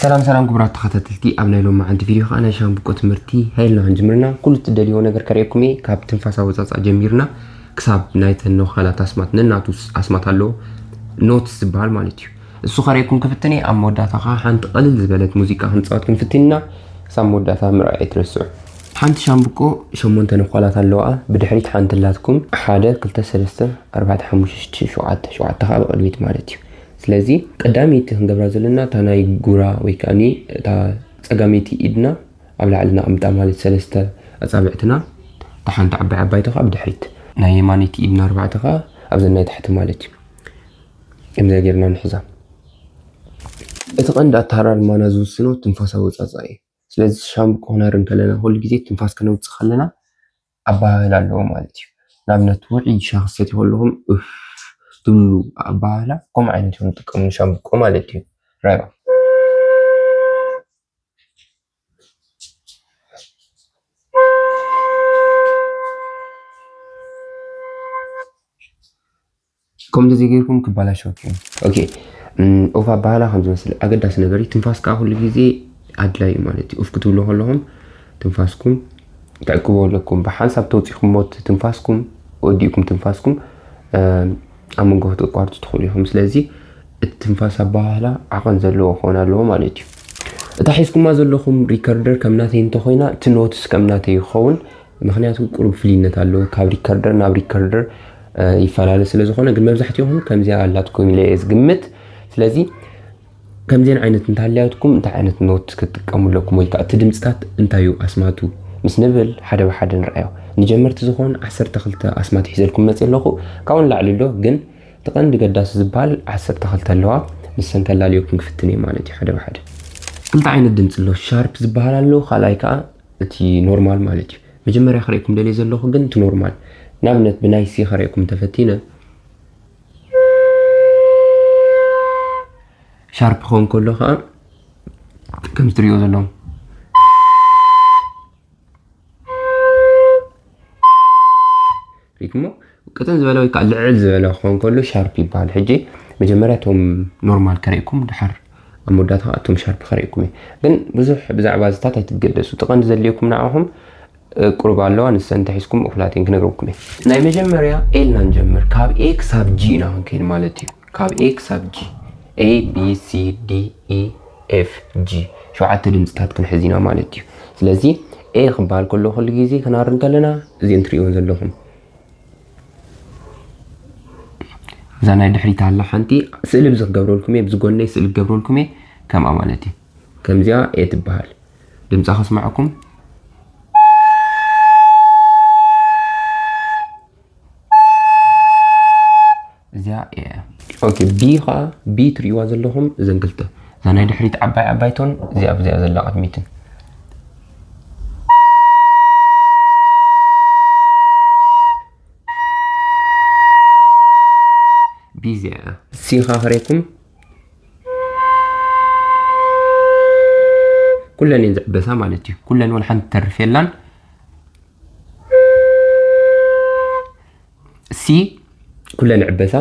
ሰላም ሰላም ክቡራት ተኸታተልቲ፣ ኣብ ናይ ሎማዓንቲ ቪድዮ ከዓ ናይ ሻምብቆ ትምህርቲ ሃይልና ክንጅምርና። ኩሉ እትደልይዎ ነገር ከርእየኩም እየ፣ ካብ ትንፋስ ኣወፃፅኣ ጀሚርና ክሳብ ናይተን ነዃላት ኣስማት ነናቱ ኣስማት ኣለዎ፣ ኖትስ ዝበሃል ማለት እዩ። እሱ ከርእየኩም ክፍትን እየ። ኣብ መወዳእታ ከዓ ሓንቲ ቀልል ዝበለት ሙዚቃ ክንፃወት ክንፍትን ኢና። ክሳብ መወዳእታ ምርኣይ ኣይትረስዑ። ሓንቲ ሻምብቆ ሸሞንተ ነዃላት ኣለዋ። ብድሕሪት ሓንቲ ኣላትኩም፣ ሓደ፣ ክልተ፣ ሰለስተ፣ ኣርባዕተ፣ ሓሙሽተ፣ ሽዱሽተ፣ ሸውዓተ፣ ሸውዓተ ከዓ ብቕድሚት ማለት እዩ። ስለዚ ቀዳመይቲ ክንገብራ ዘለና እታ ናይ ጉራ ወይ ከዓ እታ ፀጋመይቲ ኢድና ኣብ ላዕሊ ነቐምጣ ማለት ሰለስተ ኣፃብዕትና፣ እታ ሓንቲ ዓባይ ዓባይቶ ከዓ ብድሕሪት፣ ናይ የማነይቲ ኢድና ኣርባዕተ ከዓ ኣብዘን ናይ ታሕቲ ማለት እዩ። ከምዚኣ ጌርና ንሕዛ። እቲ ቀንዲ ኣተሃራርማና ዝውስኖ ትንፋስ ኣወፃፅኣ እዩ። ስለዚ ሻምብቆ ክነሪ እንከለና ኩሉ ግዜ ትንፋስ ከነውፅእ ከለና ኣበሃህላ ኣለዎ ማለት እዩ። ንኣብነት ውዑይ ሻሂ ክትሰትዩ ከለኹም እፍ ትብሉ ኣበሃህላ ከምኡ ዓይነት እዮም ዝጥቀሙ ንሻምብቆ ማለት እዩ። ራይባ ከምዚ ዘይጌርኩም ክባላሸወኩም እዩ። ኦኬ፣ እም፣ ኦፍ ኣበሃህላ ከም ዝመስል ኣገዳሲ ነገር እዩ። ትንፋስ ከዓ ኩሉ ግዜ ኣድላይ እዩ ማለት እዩ። ኦፍ ክትብሉ ከለኹም ትንፋስኩም ትዕቅቡ ኣለኩም። ብሓንሳብ ተውፂኹም ሞት ትንፋስኩም ወዲእኩም ትንፋስኩም፣ እም፣ ኣብ መንጎ ክትቋርፁ ትኽእሉ ኢኹም። ስለዚ እቲ ትንፋስ ኣበሃህላ ዓቐን ዘለዎ ክኾን ኣለዎ ማለት እዩ። እታ ሒዝኩማ ዘለኹም ሪከርደር ከም ናተይ እንተኾይና፣ እቲ ኖትስ ከም ናተይ ይኸውን። ምኽንያቱ ቁሩብ ፍልይነት ኣለዎ፣ ካብ ሪከርደር ናብ ሪከርደር፣ እ፣ ይፈላለ ስለ ዝኾነ። ግን መብዛሕትኹም ከምዚኣ ኣላትኩም ኢለ እየ ዝግምት። ስለዚ ከምዚአን ዓይነት እንተሃልያትኩም እንታይ ዓይነት ኖት ክትጥቀሙ ኣለኩም፣ ወይ ከዓ እቲ ድምፅታት እንታይ እዩ ኣስማቱ ምስ ንብል ሓደ ብሓደ ንርኣዮ። ንጀመርቲ ዝኾን ዓሰርተ ክልተ ኣስማት ሒዘልኩም መፅእ ኣለኹ። ካብኡ ንላዕሊ ኣሎ፣ ግን እቲ ቀንዲ ገዳሲ ዝበሃል ዓሰርተ ክልተ ኣለዋ። ንሰን ከላልየኩም ክፍትን እየ ማለት እዩ ሓደ ብሓደ። ክልተ ዓይነት ድምፂ ኣሎ። ሻርፕ ዝበሃል ኣሎ፣ ካልኣይ ከዓ እቲ ኖርማል ማለት እዩ። መጀመርያ ክርእየኩም ደልየ ዘለኹ ግን እቲ ኖርማል። ንኣብነት ብናይ ሲ ክርእየኩም ተፈቲነ፣ ሻርፕ ክኸውን ከሎ ከዓ ከምዚ ትርእይዎ ዘለኹም ሪትሞ ቅጥን ዝበለ ወይ ከዓ ልዕል ዝበለ ክኸውን ከሎ ሻርፕ ይበሃል። ሕጂ መጀመርያ እቶም ኖርማል ከርእየኩም፣ ድሓር ኣብ መወዳእታ ከዓ እቶም ሻርፕ ከርእየኩም እየ። ግን ብዙሕ ብዛዕባ እዚታት ኣይትገደሱ። እቲ ቀንዲ ዘድልየኩም ንዓኹም፣ እ፣ ቁሩብ ኣለዋ፣ ንሰን እንተሒዝኩም እኹላት እየን ክነግረኩም እየ። ናይ መጀመርያ ኤ ኢልና ንጀምር። ካብ ኤ ክሳብ ጂ ኢና ክንከይድ ማለት እዩ። ካብ ኤ ክሳብ ጂ፣ ኤ ቢ ሲ ዲ ኢ ኤፍ ጂ፣ ሸውዓተ ድምፅታት ክንሕዝ ኢና ማለት እዩ። ስለዚ ኤ ክበሃል ከሎ ኩሉ ግዜ ክናሪ እንከለና እዚአን ትርእይወን ዘለኹም፣ እዛ ናይ ድሕሪት ኣላ ሓንቲ ስእሊ ብዚ ክገብረልኩም እየ፣ ብዚ ጎነይ ስእሊ ክገብረልኩም እየ፣ ከምኣ ማለት እዩ። ከምዚኣ ኤ ትበሃል። ድምፃ ከስማዕኩም። እዚኣ ኤ። ኦኬ፣ ቢ ኸዓ፣ ቢ ትርእይዋ ዘለኹም እዘን ክልተ፣ እዛ ናይ ድሕሪት ዓባይ ዓባይቶን እዚኣ ብዚኣ ዘላ ቅድሚትን። ቢ እዚኣ እያ። ሲ ኸዓ ክሬኩም ኩለን እየን ዝዕበሳ ማለት እዩ። ኩለን እውን ሓንቲ ተርፍ የላን። ሲ ኩለን ዕበሳ።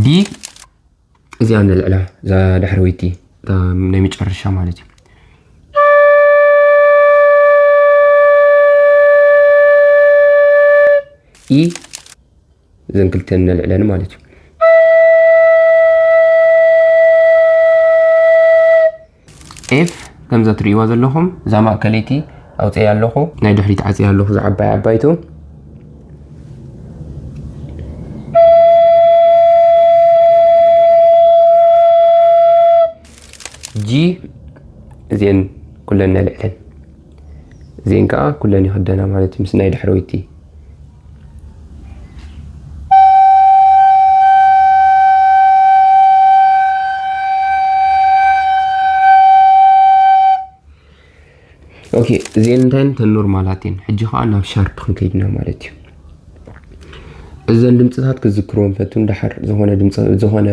ዲ እዚኣ ነልዕላ፣ እዛ ዳሕረወይቲ፣ እታ ናይ መጨረሻ ማለት እዩ። ኢ እዘን ክልተን ነልዕለን ማለት እዩ። ኤፍ ከምዛ ትርእይዋ ዘለኹም፣ እዛ ማእከለይቲ ኣውፅእያ ኣለኹ፣ ናይ ድሕሪት ዓፅያ ኣለኹ፣ እዛ ዓባይ ዓባይቱ። ጂ እዚአን ኩለን ነልዕለን፣ እዚአን ከዓ ኩለን ይኽደና ማለት እዩ፣ ምስ ናይ ዳሕረወይቲ። ኦኬ፣ እዚአን እንታይ እየን? እተን ኖርማላት እየን። ሕጂ ከዓ ናብ ሻርፕ ክንከይድና ማለት እዩ። እዘን ድምፅታት ክዝክርዎም ፈቱ፣ እንድሓር ዝኾነ ድምፂ፣ ዝኾነ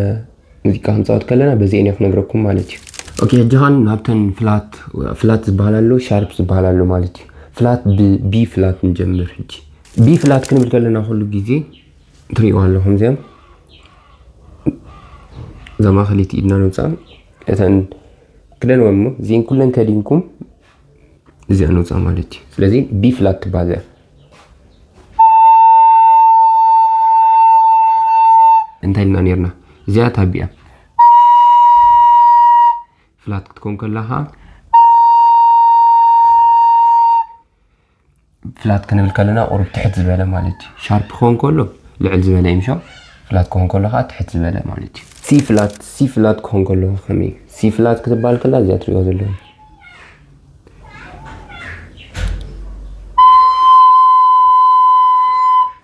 ሙዚቃ ክንፃወት ከለና በዚአን እየ ክነግረኩም ማለት እዩ። ኦኬ፣ ሕጂ ኻን ናብተን ፍላት፣ ፍላት ዝበሃል ኣሎ፣ ሻርፕ ዝበሃል ኣሎ ማለት እዩ። ፍላት፣ ብ-፣ ቢ ፍላት ንጀምር ሕጂ። ቢ ፍላት ክንብል ከለና ኩሉ ግዜ ትሪእዋ ኣለኹም እዚኦም። እዛ ማእኸለይቲ ኢድና ነውፅኣ። እተን ክደንወን እሞ እዚአን ኩለን ከዲንኩም እዚኣ ነውፅኣ ማለት እዩ። ስለዚ ቢ ፍላት ትበሃል እዚኣ። እንታይ ኢልና ነርና? እዚኣ ታቢያ ፍላት ክትኮን ከላኻ ፍላት ክንብል ከለና ቁሩብ ትሕት ዝበለ ማለት እዩ። ሻርፕ ክኾን ከሎ ልዕል ዝበለ እዩ ምሾ፣ ፍላት ክኾን ከሎ ከዓ ትሕት ዝበለ ማለት እዩ። ሲ ፍላት፣ ሲ ፍላት ክኾን ከሎ ከመይ? ሲ ፍላት ክትበሃል ከላ እዚኣ ትሪኦ ዘለኹም።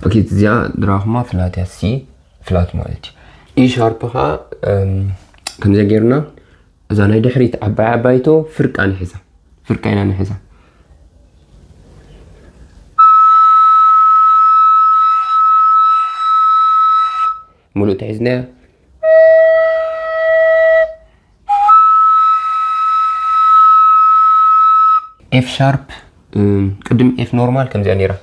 ኦኬ፣ እዚኣ ድራኹማ ፍላት እያ፣ ሲ ፍላት ማለት እዩ። ኢ ሻርፕ ከዓ፣ እም፣ ከምዚኣ ገይርና እዛ ናይ ድሕሪት ዓባይ ዓባይቶ ፍርቃ ንሕዛ፣ ፍርቃ ኢና ንሕዛ። ሙሉእ ተሒዝናያ። ኤፍ ሻርፕ፣ እም፣ ቅድም ኤፍ ኖርማል ከምዚኣ ነይራ።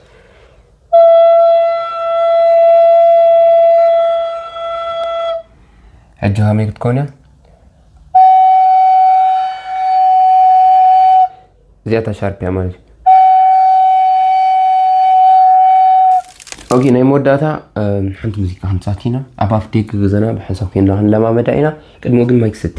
ሕጂ ከመይ ክትኮን እያ? እዚኣታ ሻርፕ እያ ማለት እዩ። ኦኬ፣ ናይ መወዳእታ፣ እም፣ ሓንቲ ሙዚቃ ክንጻወት ኢና። ኣብ ኣፍ ደገ ገዛና ብሓንሳብ ኮይንና ክንለማመዳ ኢና። ቅድሚኡ ግን ማይ ክሰቲ።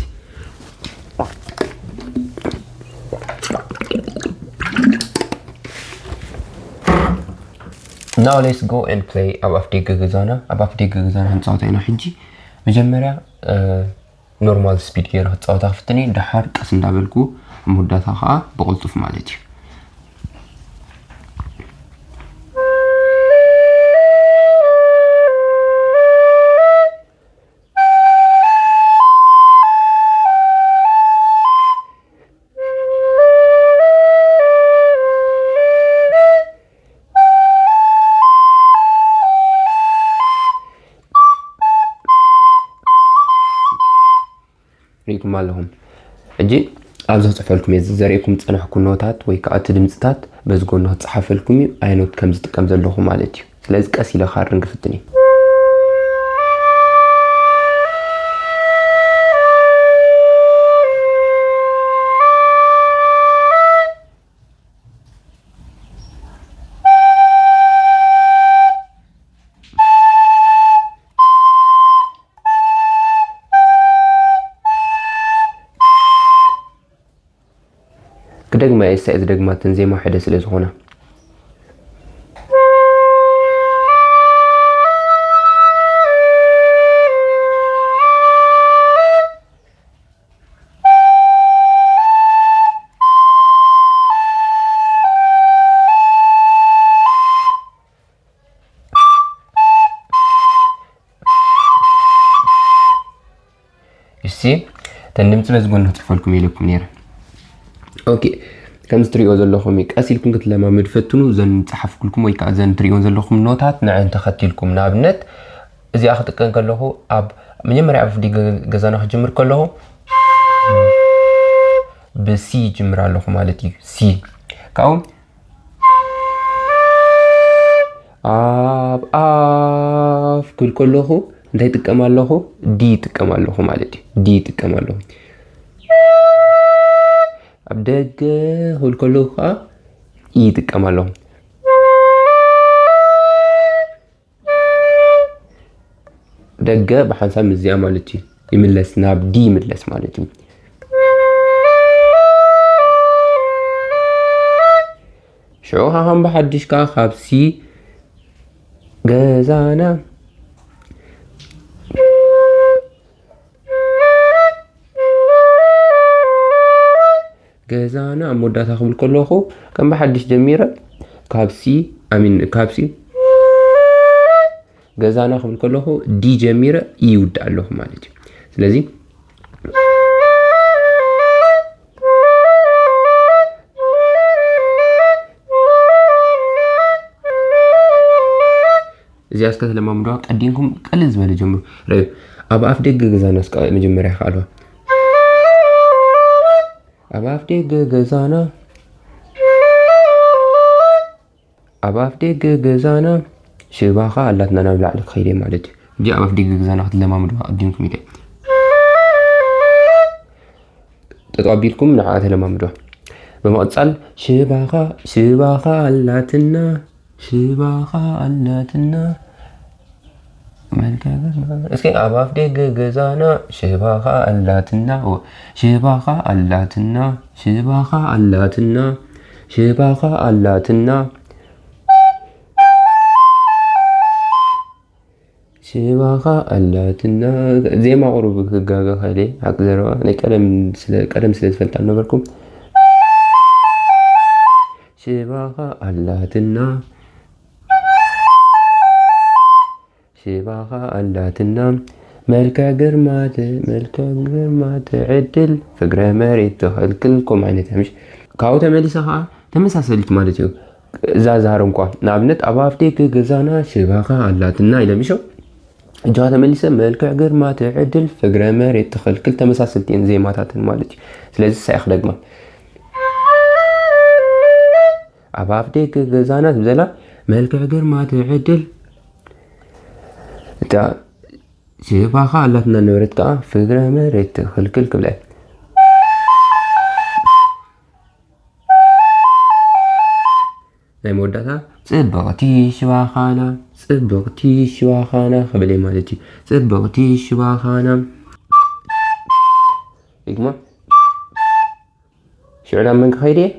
Now let's go and play ኣብ ኣፍ ደገ ገዛና። ኣብ ኣፍ ደገ ገዛና ክንጻወታ ኢና ሕጂ። መጀመርያ፣ እ፣ ኖርማል ስፒድ ገይረ ክጻወታ ክፍትን እየ። ደሓር ቀስ እንዳበልኩ ኣብ መወዳእታ ከዓ ብቕልጡፍ ማለት እዩ። ርኢኩም ኣለኹም። ሕጂ ኣብዚ ክጽፈልኩም እየ ዘርእየኩም ዝጸናሕኩ ኖታት ወይ ከዓ እቲ ድምጽታት በዚ ጎኒ ክጸሓፈልኩም እዩ፣ ኣየ ኖት ከም ዝጥቀም ዘለኹ ማለት እዩ። ስለዚ ቀስ ኢለ ክሃርም ክፍትን እየ። ክደግማ እየ፣ እሳ እየ ዝደግማ፣ እተን ዜማ ሓደ ስለ ዝኾና። እሺ፣ እተን ድምፂ በዚ ጎኒ ክፅፈልኩም ኢለኩም ነይረ። ኦኬ፣ ከምዚ ትሪእዎ ዘለኹም እዩ። ቀስ ኢልኩም ክትለማመዱ ፈትኑ። ዘን ዝፀሓፍኩልኩም ወይ ከዓ ዘን ትሪእዎ ዘለኹም ኖታት ንዐን ተኸቲልኩም። ንኣብነት፣ እዚኣ ክጥቀም ከለኹ፣ ኣብ መጀመርያ ኣብ ኣፍ ደገ ገዛና ክጅምር ከለኹ፣ ብሲ ይጅምር ኣለኹ ማለት እዩ። ሲ። ካብኡ ኣብ ኣፍ ክብል ከለኹ እንታይ ይጥቀም ኣለኹ? ዲ ይጥቀም ኣለኹ ማለት እዩ። ዲ ይጥቀም ኣለኹ። ኣብ ደገ ክብል ከለኹ ከዓ ኢ ይጥቀም ኣለኹ። ደገ ብሓንሳብ ምስዚኣ ማለት እዩ ይምለስ፣ ናብ ዲ ይምለስ ማለት እዩ። ሽዑ ከዓ ከም ብሓድሽ ከዓ ካብ ሲ ገዛና ገዛና ኣብ መወዳእታ ክብል ከለኹ ከም ብሓድሽ ጀሚረ ካብ ሲ፣ ኣሚን፣ ካብ ሲ ገዛና ክብል ከለኹ ዲ ጀሚረ ኢ ይውድእ ኣለኹ ማለት እዩ። ስለዚ እዚኣ እስከ ተለማምዱዋ፣ ቀዲምኩም ቀልል ዝበለ ጀምሩ። ረዩ፣ ኣብ ኣፍ ደገ ገዛና እስከ መጀመርያ ከኣልዋ። ኣብ ኣፍ ደገ ገዛና ኣብ ኣፍ ደገ ገዛና ሽባኻ ኣላትና ናብ ላዕሊ ክኸይድ እየ ማለት እዩ። ሕጂ ኣብ ኣፍ ደገ ገዛና ክትለማምዱ ኣቐዲምኩም ኢለ ጠጠው ኣቢልኩም ንዓ ተለማምዶ። ብምቕጻል ሽባኻ ሽባኻ ኣላትና ሽባኻ ኣላትና መልካ ገዛና። እስኪ ኣብ ኣፍ ደገ ገዛና ሽባኻ ኣላትና ሽባኻ ኣላትና ሽባኻ ኣላትና ሽባኻ ኣላትና ሽባኻ ኣላትና። ዜማ ቁሩብ ክጋገ ኸለ ሓቂ ዘረባ ናይ ቀደም ስለ ቀደም ስለ ዝፈልጣ ነበርኩም። ሽባኻ ኣላትና ሽባኻ ኣላትና መልክዕ ግርማ ት- መልክዕ ግርማ ትዕድል ፍግረ መሬት ትኸልክል ከም ዓይነት ምሽ ካብኡ ተመሊሰ ከዓ ተመሳሰሊት ማለት እዩ። እዛ ዛረምኳ ንኣብነት ኣብ ኣፍ ደገ ገዛና ሽባኻ ኣላትና ኢለ ምሾ እጃ ተመሊሰ መልክዕ ግርማ ትዕድል ፍግረ መሬት ትኸልክል ተመሳሰልቲ እየን ዜማታትን ማለት እዩ። ስለዚ ሳይ ክደግማ ኣብ ኣፍ ደገ ገዛና ዝበላ መልክዕ ግርማ ትዕድል እታ ሽባኻ ኣላትና ነበረት ከዓ ፍግረ መሬት ትኽልክል ክብለ ናይ መወዳእታ ጽብቕቲ ሽባኻና ጽብቕቲ ሽባኻና ክብል ማለት እዩ። ጽብቕቲ ሽባኻና ይግማ ሽዑ ናብ መን ክኸይድ እየ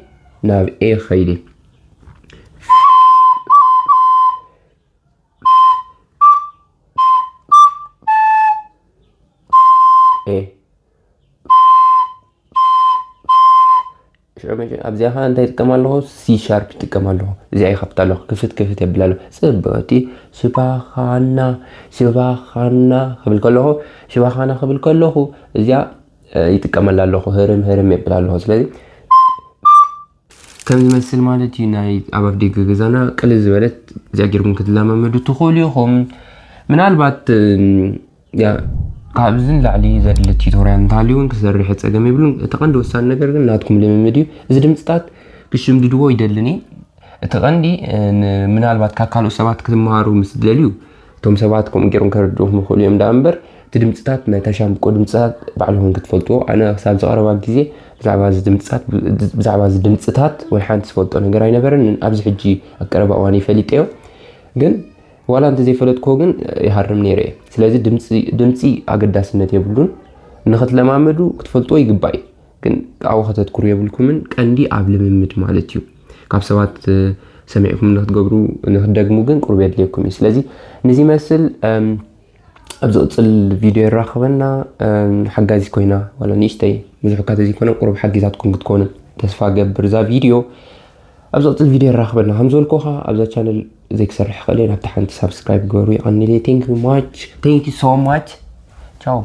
ናብ ኤ ክኸይድ እየ። ኣብዚኣ ከዓ እንታይ ይጥቀም ኣለኹ? ሲ ሻርፕ ይጥቀም ኣለኹ። እዚኣ ይኸፍት ኣለኹ። ክፍት ክፍት የብል ኣለኹ። ፅብቕቲ ሽባኻና ሽባኻና ክብል ከለኹ ሽባኻና ክብል ከለኹ እዚኣ ይጥቀመላ ኣለኹ። ህርም ህርም የብል ኣለኹ። ስለዚ ከም ዝመስል ማለት እዩ ናይ ኣብ ኣፍ ደገ ገዛና ቅልል ዝበለት እዚኣ ጌርኩም ክትለማመዱ ትኽእሉ ኢኹም። ምናልባት ያ ካብዚ ንላዕሊ ዘድሊ ቲቶርያል እንተሃልዩ እውን ክሰርሕ ጸገም የብሉን። እቲ ቀንዲ ወሳኒ ነገር ግን ናትኩም ልምምድ እዩ። እዚ ድምፅታት ክሽምድድዎ ይደልን እየ። እቲ ቀንዲ ምናልባት ካብ ካልኦት ሰባት ክትመሃሩ ምስ ትደልዩ እቶም ሰባት ከምኡ ገይሮም ከረድኡኹም ይኽእሉ እዮም። ዳ እምበር እቲ ድምፅታት ናይ ታሻምብቆ ድምፅታት ባዕልኹም ክትፈልጥዎ ኣነ ክሳብ ዝቐረባ ግዜ ብዛዕባ እዚ ድምፅታት ብዛዕባ እዚ ድምፅታት ወይ ሓንቲ ዝፈልጦ ነገር ኣይነበረን። ኣብዚ ሕጂ ኣብ ቀረባ እዋን ይፈሊጠዮ ግን ዋላ እንተዘይፈለጥክዎ ግን ይሃርም ነይረ እየ። ስለዚ ድምፂ ኣገዳስነት የብሉን። ንክትለማመዱ ክትፈልጥዎ ይግባእ እዩ። ግን ኣብኡ ከተትኩሩ የብልኩምን። ቀንዲ ኣብ ልምምድ ማለት እዩ። ካብ ሰባት ሰሚዕኩም ንክትገብሩ ንክትደግሙ ግን ቁሩብ የድልየኩም እዩ። ስለዚ ንዚ መስል ኣብ ዝቕፅል ቪድዮ የራኽበና። ሓጋዚት ኮይና ዋላ ንእሽተይ ብዙሕ እኳ ተዘይኮነ ቁሩብ ሓጊዛትኩም ክትኮኑ ተስፋ ገብር እዛ ቪድዮ። ኣብ ዝቕፅል ቪድዮ የራኽበና። ከም ዝበልኩኻ ኣብዛ ቻነል ዘይክሰርሕ ኽእል ናብቲ ሓንቲ ሳብስክራይብ ግበሩ። ይቐኒለይ። Thank you much. Thank you so much. ቻው።